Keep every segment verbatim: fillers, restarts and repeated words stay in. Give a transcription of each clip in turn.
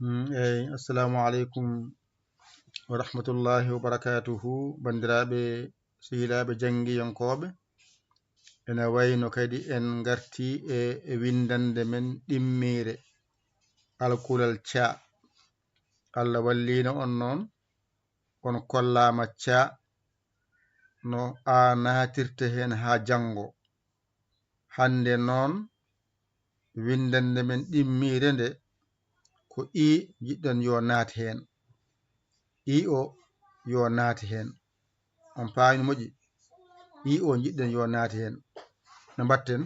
Mm, eyi, assalamu aleykum wa rahmatullahi wa barakatuhu. Banndiraaɓe, sehilaaɓe, janngiyankooɓe, ene wayno kadi en ngartii e, e winndannde men ɗimmiire, alkulal ca. Allah walliino on noon, on kollaama ca no a naatirta heen haa janngo. Hannde noon, winndannde men ɗimmiire nde, ko i njiɗɗon yo naat heen. I o yo naat heen. On paami no moƴƴi? I o njiɗɗon yo naat heen. No mbaɗten?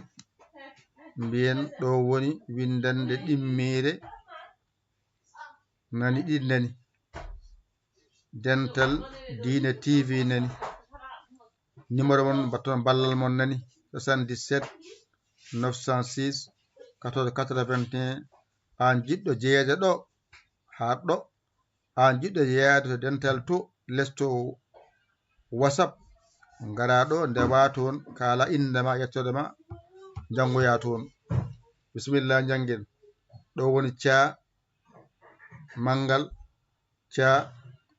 Mbiyen ɗo woni winndannde ɗimmiire. Nani ɗi nani. Dental Diine T V nani. Numéro mon, mbatton ballal mon nani. Soixante-dix-sept neuf cent six quatorze quatre-vingt-un. Aan jiɗɗo jeyeede ɗo, haa ɗo. Aan jiɗɗo yeeyaade to dental to, lesto WhatsApp, ngara ɗo, ndewa toon, kaala innde ma, yettoode ma, njanngoya toon. Bisimilla, njanngen. Ɗo woni ca manngal, ca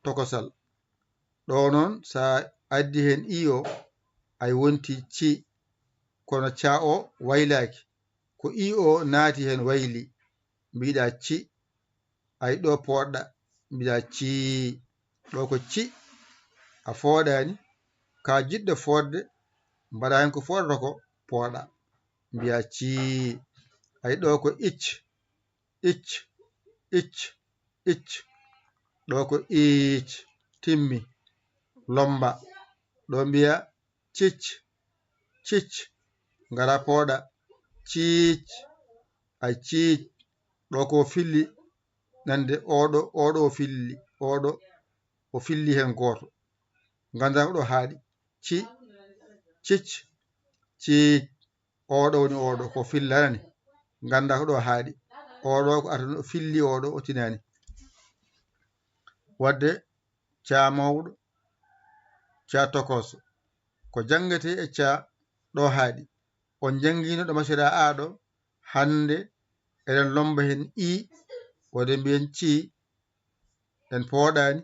tokosal. Ɗo noon, so a addi heen i o, ay wonti ci, kono ca o waylaaki. Ko i o naati heen, wayli, mbiɗa ci. Ay ɗo pooɗɗa, mbiɗa cii. Ɗo ko ci, a fooɗaani, ka jiɗɗo fooɗde, mbaɗa heen ko fooɗata ko, pooɗa, mbiya cii. Ay ɗo ko icc, icc, icc, icc. Ɗo ko iic, timmi, lomba. Ɗo mbiya cic, cic, ngara pooɗa, ciic, ay ciic. Ɗo ko filli, nande oɗo, oɗo o filli, oɗo o filli heen gooto. Nganndaa ko ɗo haaɗi. Ci, cic, ciic. Oɗo woni oɗo, ko fillanani. Nganndaa ko ɗo haaɗi. Oɗo ko ata no filli oɗo, o tinaani. Wadde ca mawɗo, ca tokooso. Ko janngetee e ca ɗo haaɗi. On njanngiino ɗo masira a ɗo, hannde eɗen lomba heen i, waɗde mbiyen ci, en pooɗaani,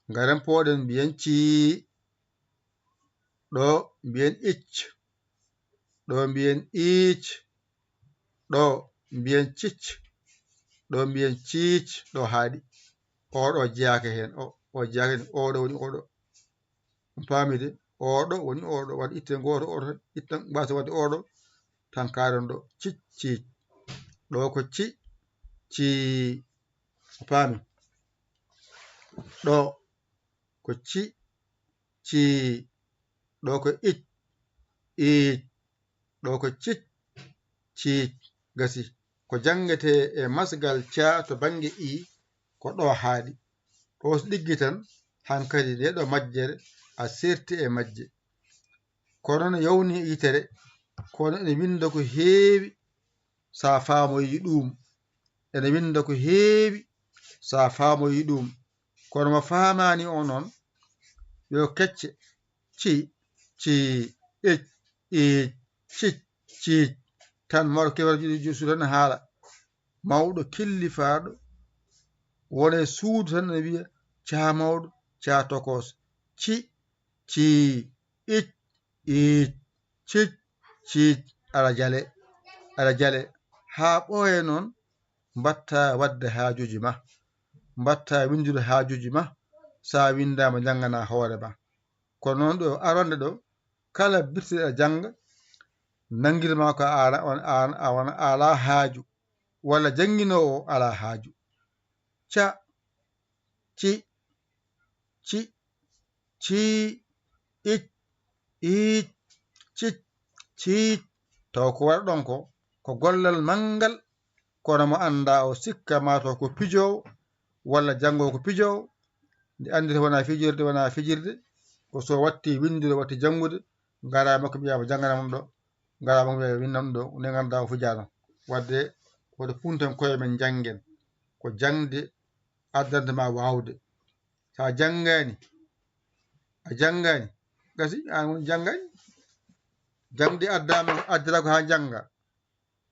ngaren pooɗen mbiyen cii, ɗo mbiyen icc, ɗo mbiyen iic, ɗo mbiyen cic, ɗo mbiyen ciic, ɗo haaɗi. Oɗo jeyaaka heen, o, o jeyaaka heen, oɗo woni oɗo. On paami de, oɗo woni oɗo, waɗi itten gooto oɗo tan, itten mbaasen waɗde oɗo tan kaaren ɗo, cic, ciic. Ɗo ko ci, cii, a paami? Ɗo ko ci, cii. Ɗo ko ic, iic. Ɗo ko cic, ciic. Gasi. Ko janngetee e masgal ca to bannge i, ko ɗo haaɗi. Ɗo so ɗiggi tan, hankadi nde ɗo majjere, a serti e majje. Kono no yawni e yitere, kono ene winnda ko heewi, so a faamoyi ɗum. Ene winnda ko heewi, so a faamoyi ɗum. Kono mo faamaani o noon, yo kecce, ci, ci, ic, iic, cic, ciic. Tan mawɗo keɓata juuɗe juusu tan haala. Mawɗo killifaaɗo wona e suudu tan ne wiya, caa mawɗo, caa tokooso. Ci, ci, ic, iic, cic, ciic. Aɗa jale, aɗa jale. Haa ɓooya noon, mbaɗta waɗde haajuuji ma. Mbaɗta winndude haajuuji ma. So a winndaama, njanngana hoore ma. Kono noon ɗo aronde ɗo, kala biɗto a jannga, nanngirma ko a, a, a, a wona alaa haaju, walla jannginoowo o alaa haaju. Ca, ci, ci, cii, ic, iic, cic, ciic. Taw ko waɗɗon ko, ko gollal manngal, kono mo anndaa o sikka maa taw ko pijoowo, walla janngoowo ko pijoowo, nde anndita wonaa fijirde, wonaa fijirde, ko so watti winndude, watti janngude, ngaraa makko mbiyaa mo janngana mum ɗo, ngaraa makko mbiyaa winndam ɗo, nde nganndaa o fijaano. Waɗde, wota punten koye men, njanngen. Ko jaŋde addanta ma waawde. So a janngaani, a janngaani, gasi, aan woni janngaani. Jaŋde addaama, addata ko haa njannga.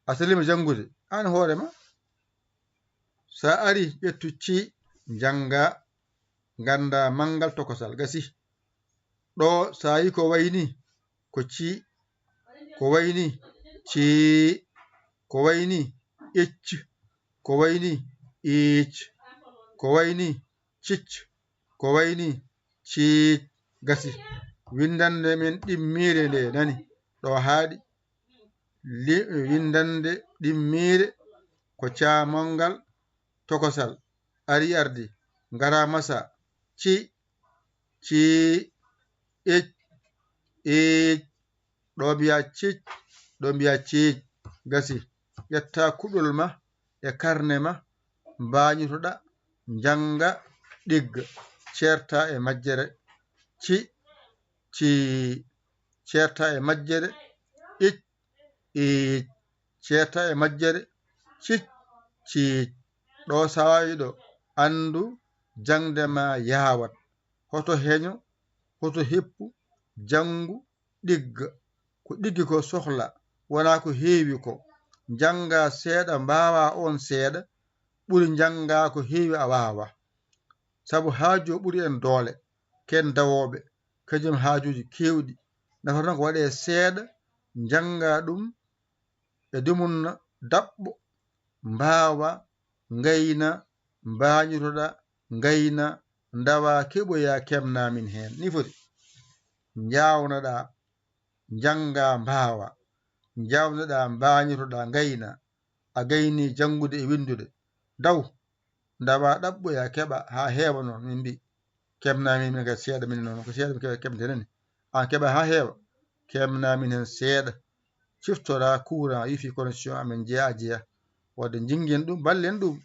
A saliima janngude, aan hoore ma. So Ta ari, ƴettu ci, njannga, ngannda manngal tokosal. Gasi. Ɗo, so a yi ko wayni, ko ci, ko wayni, ci, ko wayni, icc, ko wayni, iic, ko wayni, cic, ko wayni, ciic. Gasi. Winndannde men ɗimmiire nde nani. Ɗo haaɗi. Li-, winndannde ɗimmiire ko caamonngal tokosal. Ari ardi. Ngara masa. Ci, ci, ic, iic. Ɗo mbiya cic, ɗo mbiya ciic. Gasi. Ƴetta kuɗol ma e karne ma, mbaañotoɗa, njannga, ɗigga, ceerta e majjere. Ci, ci, ceerta e majjere. Ic, iic, ceerta e majjere. Cic, ciic. Ɗo so a waawi ɗo, anndu jaŋde ma yaawat. Hoto heño, hoto heppu, janngu, ɗigga. Ko ɗiggi ko sohla, wonaa ko heewi ko. Njannga seeɗa, mbaawa oon seeɗa, ɓuri njannga ko heewi a waawa. Sabu haaju o ɓuri en doole, ken dawooɓe, kañum haajuuji keewɗi. Nafata noon ko waɗee seeɗa, njannga ɗum, e dumunna daɓɓo, mbaawa, ngayna, mbaañotoɗa, ngayna, ndawa, keɓoya, kemna min heen. Ni foti. Njaawnaɗa, njannga, mbaawa. Njaawnaɗa, mbaañotoɗa, ngayna. A gayni janngude e winndude. Daw, ndawa, ɗaɓɓoya, keɓa, haa heewa noon, min mbi. Kemna min, min kadi seeɗa, min noon ko seeɗa min keɓa, keɓde nani. Aan keɓa haa heewa, kemna min heen seeɗa. Ciftora courant, wifi connexion amen jeya, jeya. Wadde njinngen ɗum, ballen ɗum.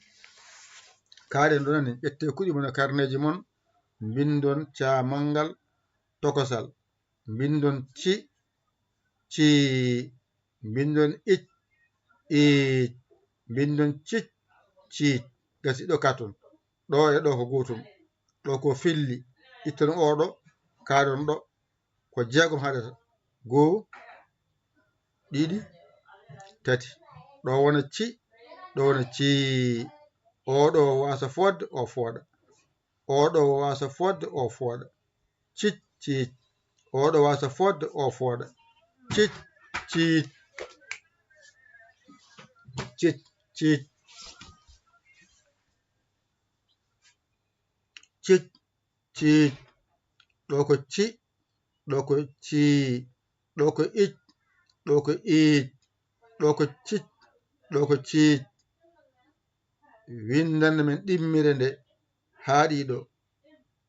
Kaaɗen ɗo nani, ƴette kuɗi mon e karneeji mon, mbinndon caamanngal tokosal. Mbinndon ci, ci, mbinndon ic, iic, mbinndon cic, ciic. Gasi ɗo katon. Ɗo e ɗo ko gootum. Ɗo ko filli. Itton oo ɗo, kaaɗon ɗo. Ko jeegom haɗata. Goo, ɗiɗi, tati. Ɗo wona ci, ɗo wona cii. Oo ɗo waasa fooɗde, oo fooɗa. Oo ɗo waasa fooɗde, oo fooɗa. Cic, ciic. Oo ɗo waasa fooɗde, oo fooɗa. Cic, ciic. Cic, ciic. Cic, ciic. Ɗo ko ci, ɗo ko cii. Ɗo ko ic, ɗo ko iic. Ɗo ko cic, ɗo ko ciic. Winndannde men ɗimmire nde haaɗi ɗo.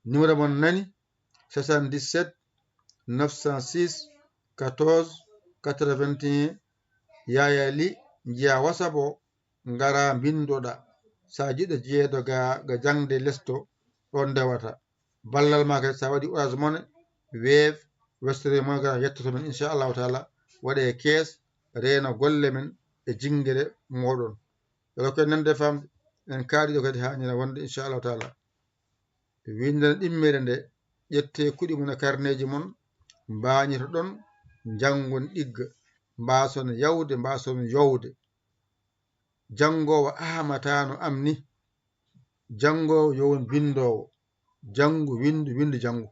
Numéro mon nani, soixante-dix-sept, neuf cent six, quatorze, quatre-vingt-un. Yaya Ly, njiya WhatsApp o, ngara mbinndoɗa. Sa jiɗɗo jeedo ga, ga jaŋde lesto, ɗon ndewata. Ballal ma kadi, sa waɗi Orange Money, Wave, Western Money, ngara yettoto men, inchallahu taala. Waɗe kees, reena golle men e jinngere mooɗon. Yo Allah ko en nande famde, en kaari ɗo kadi haa ñande wonde, inchallahu taala. Winndon ɗimmere nde, ƴette kuɗi mon e karneeji mon, mbaañotoɗon, njanngon ɗigga, mbaason yawde, mbaason yowde. Janngoowo ahmataano am ni. Janngoowo yo won binndoowo. Janngu, winndu, winndu, janngu.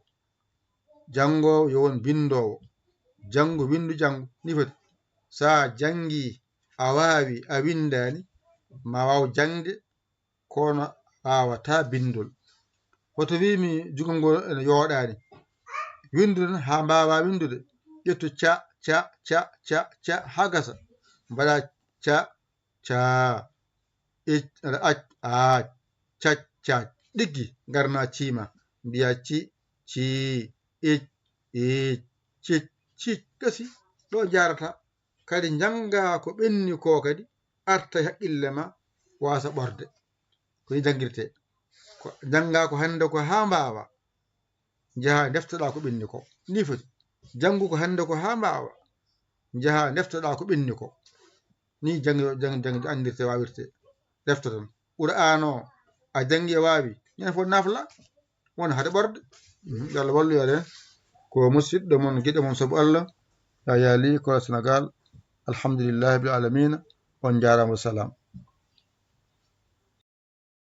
Janngoowo yo won binndoowo. Janngu, winndu, janngu. Ni foti. So a janngii, a waawi, a winndaani, ma waaw jaŋde, kono a waawataa binndol. Hoto wii mi jugol ngol ene yooɗaani. Winndu tan haa mbaawaa winndude. Ƴettu ca, ca, ca, ca, ca, haa gasa. Mbaɗa ca, ca, ic, aɗa ac, aac, cac, caac. Ɗiggi, ngarna ciima. Mbiya ci, ci, ic, iic, cic, cic. Gasi, ɗo njaarata. Kadi njannga ko ɓenni ko kadi arta e haqqille ma, waasa ɓorde. Ko ni janngirtee. Ko, njannga ko hannde ko haa mbaawa. Njaha ndeftoɗa ko ɓenni ko. Ni foti. Janngu ko hannde ko haa mbaawa. Njaha ndeftoɗa ko ɓenni ko. Ni janngi, janngi, janngi anndirtee, waawirtee. Ndeftoton. Qur'aana o, a janngi a waawi. Ñande fof nafla. Wona hade ɓorde. Mhm. Yo Allah wallu, yo Allah. Ko musidɗo mon, giɗo mon sabu Allah. Yaya Ly, Kora Senegal. Alhamdulillahi rabbil alamina. On njaaraama, wa salaam.